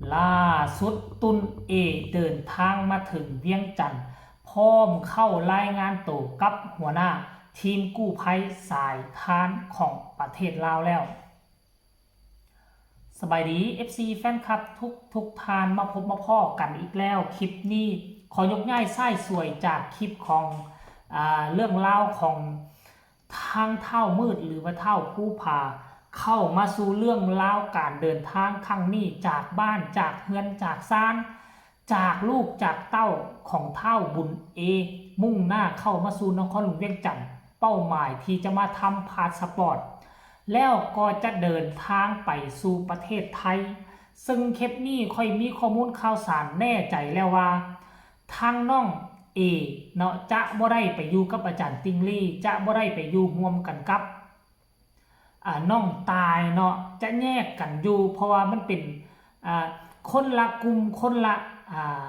ຫຼ້າສຸດ ຕຸນເອ ເດີນທາງມາເຖິງວຽງຈັນ ພ້ອມເຂົ້າລາຍງານໂຕກັບຫົວໜ້າທີມກູ້ໄພສາຍທານຂອງປະເທດລາວແລ້ວ. ສະບາຍດີ ເອັຟຊີ ແຟນຄລັບທຸກໆທ່ານ ມາພົບມາພໍ້ກັນອີກແລ້ວ. ຄລິບນີ້ຂໍຍົກຍ້າຍສາຍສວຍຈາກຄລິບຂອງ ອາ ເລື່ອງລາວຂອງ ທາງທ້າວມືດ ຫຼືວ່າທ້າວພູຜາ ເຂົ້າມາສູ່ເລື່ອງລາວການເດີນທາງຄັ້ງນີ້ ຈາກບ້ານ ຈາກເຮືອນ ຈາກຊານ ຈາກລູກຈາກເຕົ້າຂອງທ້າວບຸນເອ ມຸ່ງໜ້າເຂົ້າມາສູ່ນະຄອນຫຼວງວຽງຈັນ ເປົ້າໝາຍທີ່ຈະມາທຳພາສະປອດ ແລ້ວກໍຈະເດີນທາງໄປສູ່ປະເທດໄທ. ເຊິ່ງຄລິບນີ້ຂ້ອຍມີຂໍ້ມູນຂ່າວສານແນ່ໃຈແລ້ວວ່າ ທາງນ້ອງເອເນາະ ຈະບໍ່ໄດ້ໄປຢູ່ກັບອາຈານຕິ່ງລີ ຈະບໍ່ໄດ້ໄປຢູ່ຮ່ວມກັນກັບ ອາ ນ້ອງຕ່າຍເນາະ ຈະແຍກກັນຢູ່ ເພາະວ່າມັນເປັນ ອາ ຄົນລະກຸ່ມ ຄົນລະ ອາ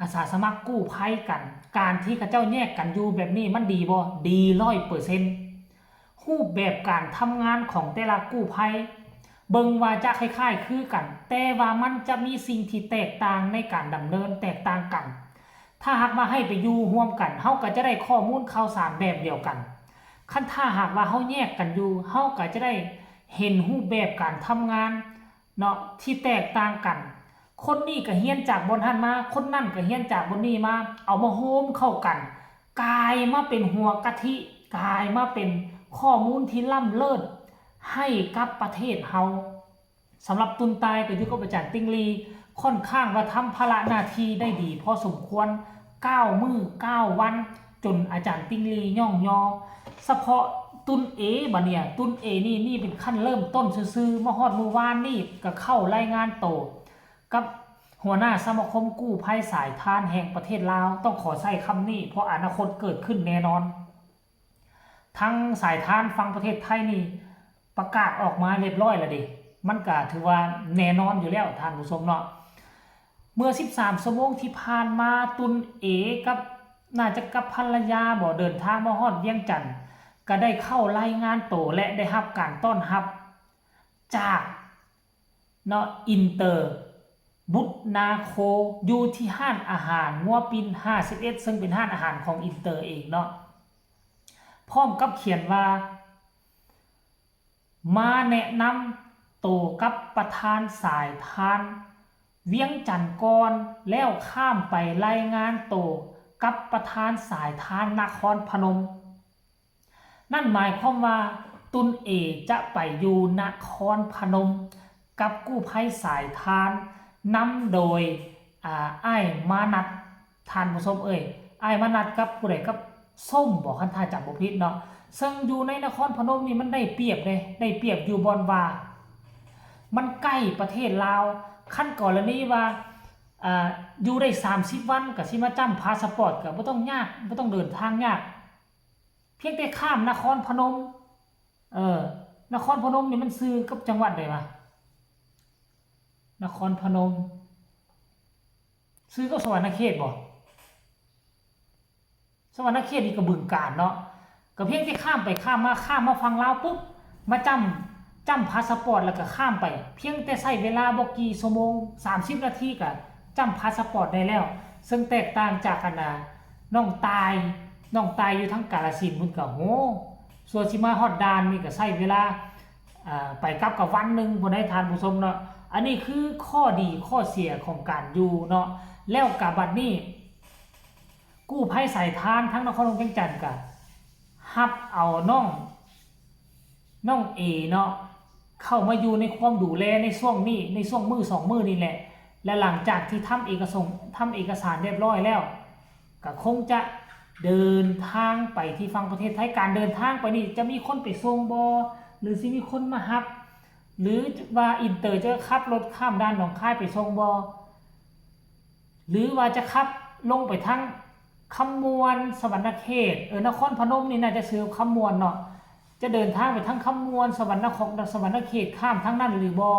ອາສາສະໝັກກູ້ໄພກັນ. ການທີ່ເຂົາເຈົ້າແຍກກັນຢູ່ແບບນີ້ມັນດີບໍ່? ດີຮ້ອຍເປີເຊັນ. ຮູບແບບການທຳງານຂອງແຕ່ລະກູ້ໄພ ເບິ່ງວ່າຈະຄ້າຍໆຄືກັນ, ແຕ່ວ່າມັນຈະມີສິ່ງທີ່ແຕກຕ່າງໃນການດຳເນີນແຕກຕ່າງກັນ. ຖ້າຫາກວ່າໃຫ້ໄປຢູ່ຮ່ວມກັນ, ເຮົາກໍຈະໄດ້ຂໍ້ມູນຂ່າວສານແບບດຽວກັນ. ຄັນຖ້າຫາກວ່າເຮົາແຍກກັນຢູ່, ເຮົາກໍຈະໄດ້ເຫັນຮູບແບບການທຳງານເນາະ ທີ່ແຕກຕ່າງກັນ. ຄົນນີ້ກໍຮຽນຈາກບ່ອນນັ້ນມາ, ຄົນນັ້ນກໍຮຽນຈາກບ່ອນນີ້ມາ, ເອົາມາໂຮມເຂົ້າກັນ, ກາຍມາເປັນຫົວກະທິ, ກາຍມາເປັນຂໍ້ມູນທີ່ລ້ຳເລີດໃຫ້ກັບປະເທດເຮົາ. ສຳລັບຕຸນຕ່າຍກໍຢູ່ກັບອາຈານຕິ່ງລີ ຂ້ອນຂ້າງວ່າທຳພາລະໜ້າທີ່ໄດ້ດີພໍສົມຄວນ ເກົ້າມື້ເກົ້າວັນ ຈົນອາຈານຕິ່ງລີຍ້ອງຍໍ. ສະເພາະຕຸນເອ ບາດນີ້ ຕຸນເອນີ້ ນີ້ເປັນຂັ້ນເລີ່ມຕົ້ນຊື່ໆ ມາຮອດມື້ວານນີ້ກໍເຂົ້າລາຍງານໂຕກັບຫົວໜ້າສະມາຄົມກູ້ໄພສາຍທານແຫ່ງປະເທດລາວ. ຕ້ອງຂໍໃຊ້ຄຳນີ້ ເພາະອະນາຄົດເກີດຂຶ້ນແນ່ນອນ. ທາງສາຍທານຝັ່ງປະເທດໄທນີ້ປະກາດອອກມາຮຽບຮ້ອຍແລ້ວເດ, ມັນກະຖືວ່າແນ່ນອນຢູ່ແລ້ວທ່ານຜູ້ຊົມເນາະ. ເມື່ອສິບສາມຊົ່ວໂມງທີ່ຜ່ານມາ, ຕຸນເອກັບ ໜ້າຈະກັບພັນລະຍາບໍ ເດີນທາງມາຮອດວຽງຈັນ, ກະໄດ້ເຂົ້າລາຍງານໂຕ ແລະ ໄດ້ຮັບການຕ້ອນຮັບຈາກ ເນາະ ອິນເຕີ ບຸດນາໂຄ ຢູ່ທີ່ຮ້ານອາຫານງົວປິ່ນຫ້າສິບເອັດ ເຊິ່ງເປັນຮ້ານອາຫານຂອງອິນເຕີເອງເນາະ ພ້ອມກັບຂຽນວ່າ ມາແນະນຳໂຕກັບປະທານສາຍທານວຽງຈັນກ່ອນ ແລ້ວຂ້າມໄປລາຍງານໂຕກັບປະທານສາຍທານນະຄອນພະນົມ. ນັ້ນໝາຍຄວາມວ່າ ຕຸນເອຈະໄປຢູ່ນະຄອນພະນົມກັບກູ້ໄພສາຍທານ ນຳໂດຍ ອາ ອ້າຍມານັດ. ທ່ານຜູ້ຊົມເອີຍ ອ້າຍມານັດກັບຜູ້ໃດ? ກັບສົ້ມບໍ ຄັນຖ້າຈຳບໍ່ຜິດເນາະ. ເຊິ່ງຢູ່ໃນນະຄອນພະນົມນີ້ມັນໄດ້ປຽບເດ້ ໄດ້ປຽບຢູ່ບ່ອນວ່າມັນໃກ້ປະເທດລາວ. ຄັນກໍລະນີວ່າ ອາ ຢູ່ໄດ້ສາມສິບວັນ ກະຊິມາຈ້ຳພາສະປອດ ກະບໍ່ຕ້ອງຍາກ ບໍ່ຕ້ອງເດີນທາງຍາກ. ພຽງແຕ່ຂ້າມນະຄອນພະນົມ ເອີ ນະຄອນພະນົມນີ້ມັນຊື່ກັບຈັງຫວັດໃດວະ? ນະຄອນພະນົມຊື່ກັບສະຫວັນນະເຂດບໍ? ສະຫວັນນະເຂດນີ້ກໍບຶງການເນາະ. ກໍພຽງແຕ່ຂ້າມໄປຂ້າມມາ ຂ້າມມາຝັ່ງລາວປຸບ ມາຈ້ຳ ຈ້ຳພາສະປອດ ແລ້ວກໍຂ້າມໄປ. ພຽງແຕ່ໃຊ້ເວລາບໍ່ກີ່ຊົ່ວໂມງ ສາມສິບນາທີ ກໍຈ້ຳພາສະປອດໄດ້ແລ້ວ. ເຊິ່ງແຕກຕ່າງຈາກ ອັນນ່າ ນ້ອງຕ່າຍ ນ້ອງຕ່າຍຢູ່ທາງກາລະສິນພຸ້ນກໍ ໂຫ ສ່ວນຊິມາຮອດດ່ານນີ້ກໍໃຊ້ເວລາ ອາ ໄປກັບກໍວັນໜຶ່ງພຸ້ນໃດ໋ທ່ານຜູ້ຊົມເນາະ. ອັນນີ້ຄືຂໍ້ດີຂໍ້ເສຍຂອງການຢູ່ເນາະ. ແລ້ວກໍບັດນີ້ ກູ້ໄພສາຍທານທາງນະຄອນຫຼວງວຽງຈັນກໍຮັບເອົານ້ອງ ນ້ອງເອເນາະ ເຂົ້າມາຢູ່ໃນຄວາມດູແລໃນຊ່ວງນີ້ ໃນຊ່ວງມື້ສອງມື້ນີ້ແຫຼະ. ແລະ ຫຼັງຈາກທີ່ທຳເອກະສົງ ທຳເອກະສານຮຽບຮ້ອຍແລ້ວ ກໍຄົງຈະເດີນທາງໄປທີ່ຝັ່ງປະເທດໄທ. ການເດີນທາງໄປນີ້ຈະມີຄົນໄປສົ່ງບໍ່ ຫຼື ຊິມີຄົນມາຮັບ ຫຼື ວ່າອິນເຕີຈະຂັບລົດຂ້າມດ່ານໜອງຄາຍໄປສົ່ງບໍ່ ຫຼືວ່າຈະຂັບລົງໄປທາງຄຳມ່ວນ ສະຫວັນນະເຂດ ເອີ ນະຄອນພະນົມນີ້ໜ້າຈະຊື່ຄຳມ່ວນເນາະ ຈະເດີນທາງໄປທາງຄຳມ່ວນ ສະຫວັນນະ ສະຫວັນນະເຂດ ຂ້າມທາງນັ້ນຫຼືບໍ່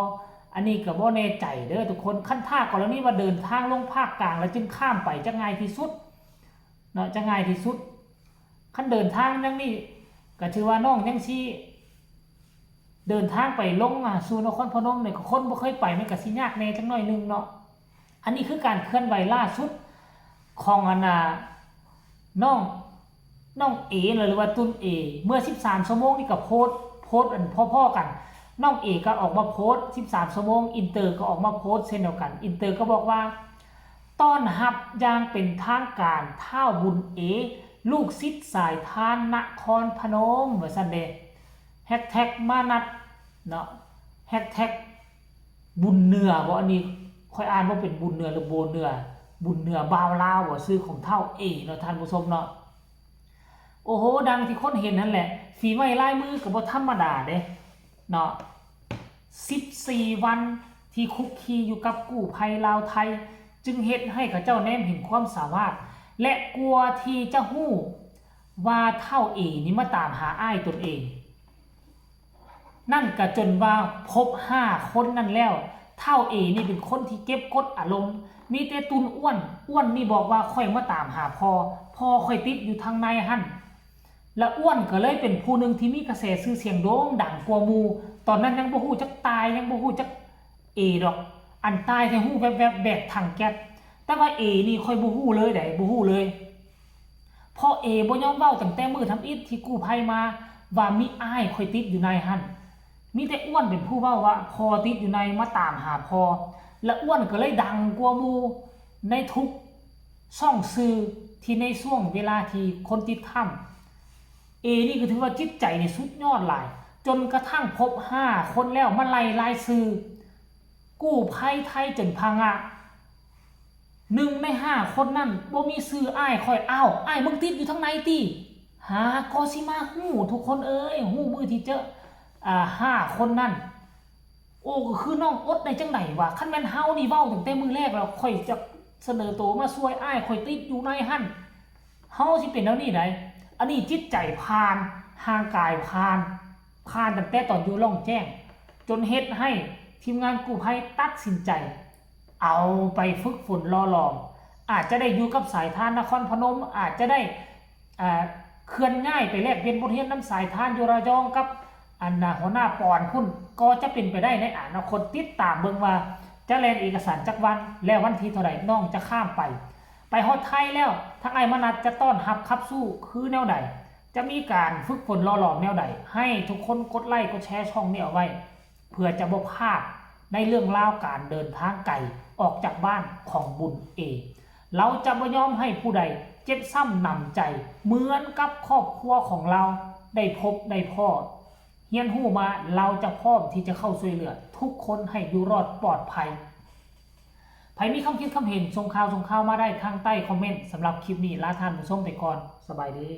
ອັນນີ້ກໍບໍ່ແນ່ໃຈເດີທຸກຄົນ. ຄັນຖ້າກໍລະນີວ່າເດີນທາງລົງພາກກາງແລ້ວຈຶ່ງຂ້າມໄປ ຈະງ່າຍທີ່ສຸດເນາະ ຈະງ່າຍທີ່ສຸດ. ຄັນເດີນທາງຢ່າງນີ້ກໍຖືວ່ານ້ອງຍັງຊິ ເດີນທາງໄປລົງ ອາ ສູ່ນະຄອນພະນົມນີ້ ຄົນບໍ່ເຄີຍໄປ ມັນກະຊິຍາກແດ່ຈັກໜ້ອຍໜຶ່ງເນາະ. ອັນນີ້ຄືການເຄື່ອນໄຫວລ່າສຸດຂອງ ອັນນ່າ ນ້ອງ ນ້ອງເອ ຫຼືວ່າຕຸນເອ ເມື່ອສິບສາມຊົ່ວໂມງນີ້ກະໂພສ ໂພສອັນພໍ້ໆກັນ. ນ້ອງເອກະອອກມາໂພສສິບສາມຊົ່ວໂມງ, ອິນເຕີກະອອກມາໂພສເຊັ່ນດຽວກັນ. ອິນເຕີກະບອກວ່າ ຕ້ອນຮັບຢ່າງເປັນທາງການ ທ້າວບຸນເອ ລູກສິດສາຍທານນະຄອນພະນົມ ວ່າຊັ້ນເດ. ແຮັກແທັກມານັດເນາະ ແຮັກແທັກບຸນເໜືອບໍ? ອັນນີ້ຂ້ອຍອ່ານບໍ່ເປັນບຸນເໜືອ ຫຼື ໂບເໜືອ ບຸນເໜືອບ່າວລາວບໍ? ຊື່ຂອງທ້າວເອເນາະທ່ານຜູ້ຊົມເນາະ. ໂອ້ໂຫ ດັ່ງທີ່ຄົນເຫັນຫັ້ນແຫຼະ ຝີໄມ້ລາຍມືກະບໍ່ທຳມະດາເດ້ເນາະ. ສິບສີ່ວັນທີ່ຄຸກຄີຢູ່ກັບກູ້ໄພລາວໄທ ຈຶ່ງເຮັດໃຫ້ເຂົາເຈົ້າແນມເຫັນຄວາມສາມາດ ແລະ ກວ່າທີ່ຈະຮູ້ວ່າທ້າວເອນີ້ມາຕາມຫາອ້າຍຕົນເອງ ນັ້ນກະຈົນວ່າພົບຫ້າຄົນນັ້ນແລ້ວ. ທ້າວເອນີ້ເປັນຄົນທີ່ເກັບກົດອາລົມ ມີແຕ່ຕຸນອ້ວນ, ອ້ວນນີ້ບອກວ່າ ຂ້ອຍມາຕາມຫາພໍ່, ພໍ່ຂ້ອຍຕິດຢູ່ທາງໃນຫັ້ນ. ລະອ້ວນກະເລີຍເປັນຜູ້ໜຶ່ງທີ່ມີກະແສຊື່ສຽງໂດ່ງດັງກວ່າໝູ່. ຕອນນັ້ນຍັງບໍ່ຮູ້ຈັກຕ່າຍ ຍັງບໍ່ຮູ້ຈັກເອດອກ, ອັນຕ່າຍແຕ່ຮູ້ແວບໆ ແບກຖັງແກັສ. ແຕ່ວ່າເອນີ້ຂ້ອຍບໍ່ຮູ້ເລີຍໃດ໋ ບໍ່ຮູ້ເລີຍ. ເພາະເອບໍ່ຍອມເວົ້າຕັ້ງແຕ່ມື້ທຳອິດທີ່ກູ້ໄພມາ ວ່າມີອ້າຍຂ້ອຍຕິດຢູ່ໃນຫັ້ນ. ມີແຕ່ອ້ວນເປັນຜູ້ເວົ້າວ່າ ພໍ່ຕິດຢູ່ໃນ ມາຕາມຫາພໍ່. ລະອ້ວນກະເລີຍດັງກວ່າໝູ່ໃນທຸກຊ່ອງສື່ ທີ່ໃນຊ່ວງເວລາທີ່ຄົນຕິດຖ້ຳ. ເອນີ້ກະຖືວ່າຈິດໃຈນີ້ສຸດຍອດຫຼາຍ ຈົນກະທັ່ງພົບຫ້າຄົນແລ້ວ ມາໄລ່ລາຍຊື່ກູ້ໄພໄທຈົນພະງະ. ໜຶ່ງໃນຫ້າຄົນນັ້ນບໍ່ມີຊື່ອ້າຍຂ້ອຍ. ອ້າວ ອ້າຍມຶງຕິດຢູ່ທາງໃນຕິ? ຫາກໍຊິມາຮູ້ ທຸກຄົນເອີຍ, ຮູ້ມື້ທີ່ເຈີ ອາ ຫ້າຄົນນັ້ນ. ໂອ້ ກະຄືນ້ອງອົດໄດ້ຈັ່ງໃດຫວາ? ຄັນແມ່ນເຮົານີ້ເວົ້າຕັ້ງແຕ່ມື້ແລກແລ້ວ ຂ້ອຍຈະສະເໜີໂຕມາຊ່ວຍ, ອ້າຍຂ້ອຍຕິດຢູ່ໃນຫັ້ນ. ເຮົາຊິເປັນແນວນີ້ໃດ໋. ອັນນີ້ຈິດໃຈຜ່ານ, ຮ່າງກາຍຜ່ານ, ຜ່ານຕັ້ງແຕ່ຕອນຢູ່ລ່ອງແຈ້ງ ຈົນເຮັດໃຫ້ທີມງານກູ້ໄພຕັດສິນໃຈ ເອົາໄປຝຶກຝົນຫຼໍ່ຫຼອມ, ອາດຈະໄດ້ຢູ່ກັບສາຍທານນະຄອນພະນົມ, ອາດຈະໄດ້ ເຄື່ອນຍ້າຍໄປແລກປ່ຽນບົດຮຽນນຳສາຍທານຢູ່ລະຍອງກັບ ອັນ ຫົວໜ້າປອນພຸ້ນ ກໍຈະເປັນໄປໄດ້ໃນອະນາຄົດ. ຕິດຕາມເບິ່ງວ່າຈະແລ່ນເອກະສານຈັກວັນ ແລະ ວັນທີເທົ່າໃດນ້ອງຈະຂ້າມໄປ. ໄປຮອດໄທແລ້ວ ທາງອ້າຍມະນັດຈະຕ້ອນຮັບຂັບສູ້ຄືແນວໃດ? ຈະມີການຝຶກຝົນຫຼໍ່ຫຼອມແນວໃດ? ໃຫ້ທຸກຄົນກົດໄລ້ກົດແຊຊ່ອງນີ້ເອົາໄວ້ ເພື່ອຈະບໍ່ພາດໃນເລື່ອງລາວການເດີນທາງໄກອອກຈາກບ້ານຂອງບຸນເອ. ລາວຈະບໍ່ຍອມໃຫ້ຜູ້ໃດເຈັບຊ້ຳໜຳໃຈເໝືອນກັບຄອບຄົວຂອງລາວໄດ້ພົບໄດ້ພໍ້. ຮຽນຮູ້ມາ ລາວຈະພ້ອມທີ່ຈະເຂົ້າຊ່ວຍເຫຼືອທຸກຄົນໃຫ້ຢູ່ລອດປອດໄພ. ໃຜມີຄຳຄິດຄຳເຫັນ ສົ່ງຂ່າວ ສົ່ງຂ່າວມາໄດ້ທາງໃຕ້ຄອມເມັນ. ສຳລັບຄລິບນີ້ ລາທ່ານຜູ້ຊົມໄປກ່ອນ. ສະບາຍດີ.